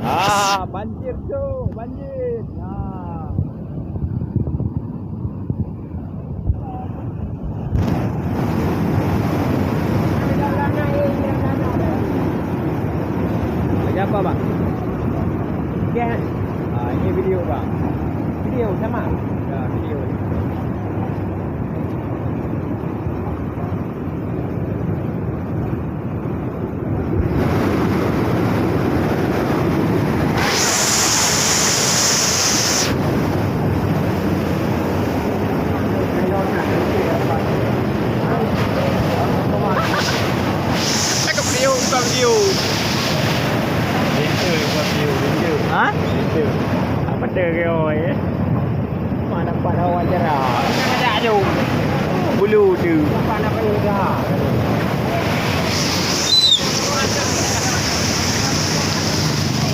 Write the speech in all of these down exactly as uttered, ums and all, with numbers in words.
Ah, banjir tu, banjir. Ah. Lagi apa, Bang? Tiket. Ah, ini video, Bang. Video sama? Ya, video. Cakap video, bukan video. Video, bukan video, video. Ha? Video. Apa dia, eh? Mana dapat awak cerah? Ada tu. Bulu tu. Nampak nak kena dah.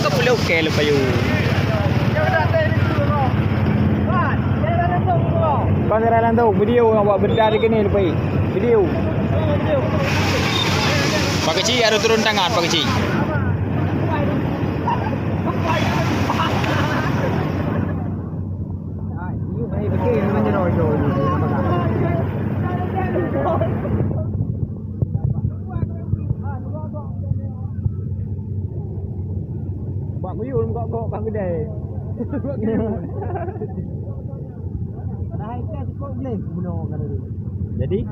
Kau boleh okey lepas you. Bang Zara langsung video awak benda di kini lepas. Video. Pak Kecil ada turun tangan, Pak Kecil. Bak kuyun gok-gok bak keudè. Padahai ka jikok gleh bunoe ka dulu. Jadi?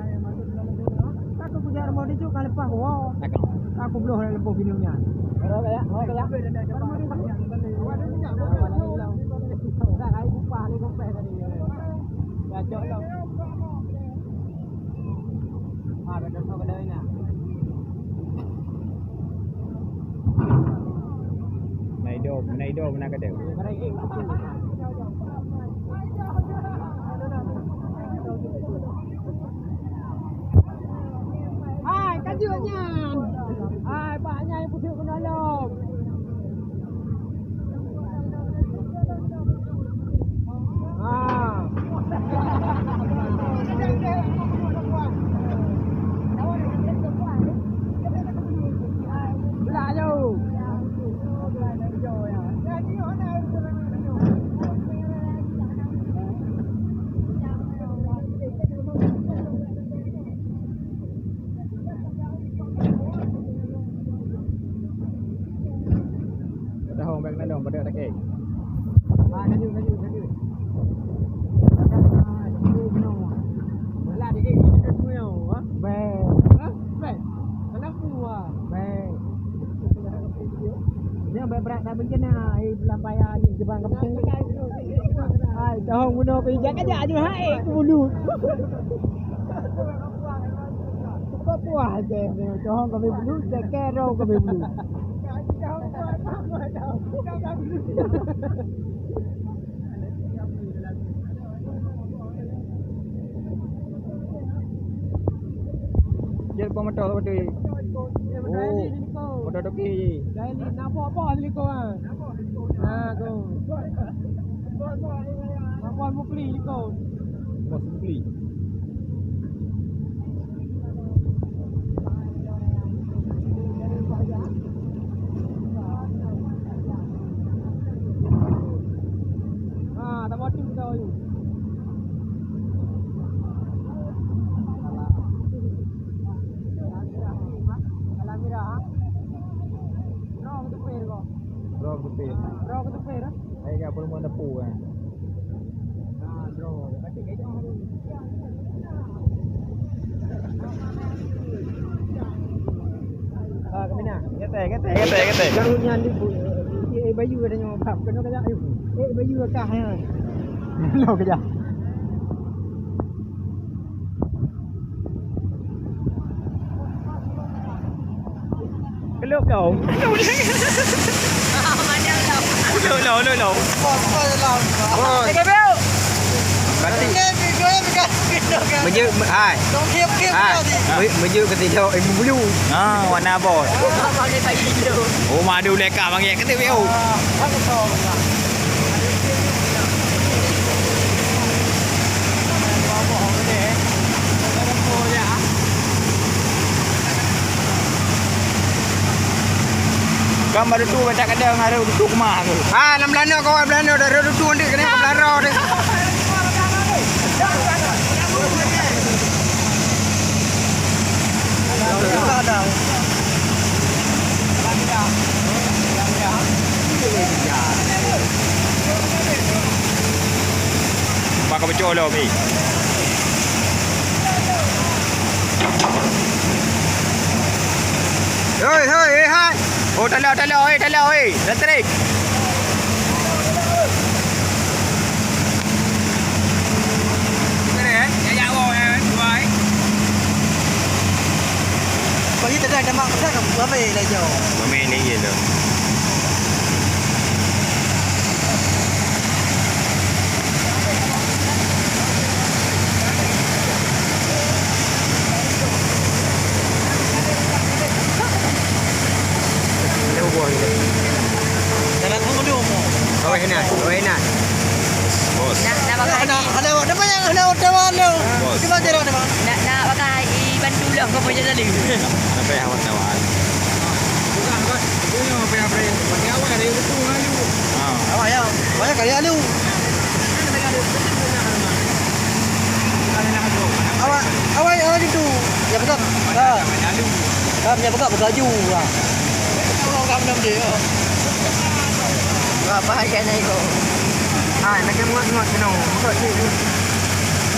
Ka aku keujak rumoh dijuk ka leupah woe. Ka aku bloh leupah binoe nyan. Ora kaya, ora kaya. Ka ai upah ni kompeh tadi. Gacok lom. Ha, betul tu kena ingat. Meunai idop, meunai idop meunan ka teuh. Hai, ka jeuet nyan. Hai, bak nyan peuduek keunolong. Ah. Belah jauh. Dah hong bèk nalong pada takè. Ah, laju, laju, laju. Alah, dia, eh, dia dah semua, ha? Bèk. Ha? Bèk. Kenapa, ha? Bèk. Nyoe bèk brat dah bencana, eh, bulan paya ni, jebang ke betul. Hai, tahun bunoe keu ijak kajak je, hai, ke bulu. Buka puas je, cahong kami bulu, ceker rau kami bulu. Dia depan motor tu. Oh, motor toke je. Jadi nak buat apa silikon ah? Ha tu. Nak buat mukli silikon. Bos beli. Ha, tak boleh kita ni. Alam merah, ha? Roh tu fair kau. Roh tu fair. Roh tu fair, ha? Hai ka belum ada pu kan. Ah, kemana? Ngeteh, ngeteh, ngeteh, ngeteh. Baru nyan di bu-, eh, eh, Bayu ada nyawa bab. Kena kejap, ayo. Eh, Bayu kah, ya? Lo kejap. Kelok kau. Lok, lok, lok, lok. Bos, bos, lok. Bos. Meunyoe, hai. Hai. Meunyoe keu sidroe ibu bulu. Ha, warna bos. Oh, madu leka bangai keu teubieu. Kan baru tu macam kadang ada tu keumah tu. Ah, lam Belanda kawan Belanda dah ada tu nanti kena Belanda deh. Bak ka peucok lom, eh. Hoi, hoi, eh, hai. Oh, talok, talok, eh, talok, eh. Dah trek. Pagi tadi ada mak pesan, apa yang dah jauh? Pemain lagi tu. Ada buah ni. Dalam tu dulu. Kawai Hena, kawai Hena. Bos. Nak, nak pakai. Ada, ada, ada banyak, ada, ada, ada. Bos. Cuba jalan, ada. Nak, nak pakai i bantu lah, kau punya tadi. Apa yang awak tahu? Bukan, bos. Itu yang apa yang, apa yang, apa yang awak ada itu lalu. Ah. Awak ya, banyak kali lalu. Awai, awai, awai gitu. Ya, betul. Ha. Ha, ya, betul, betul laju. Ha. Orang kamu nama dia. Ha, bahaya ni kau. Ha, nak kena muat-muat kena. Muat cik.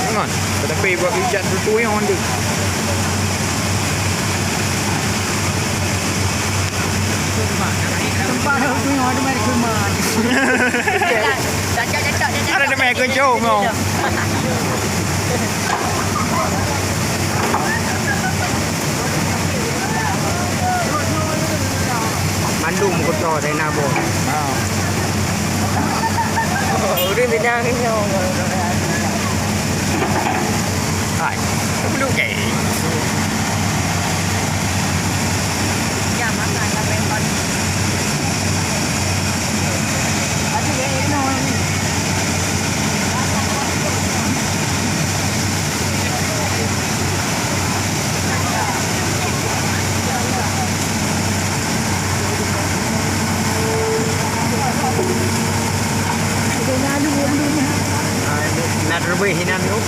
Jangan. Tapi buat bijak tu, tu yang on deh. Ada teman kunci, oh. Mandum kota China boh. Ha. Ureueng bidang nyoe. Hai, belum ke? Ya, makan sampai empat. Aduh, eh, no, ni. Na teureubeue hinan tu.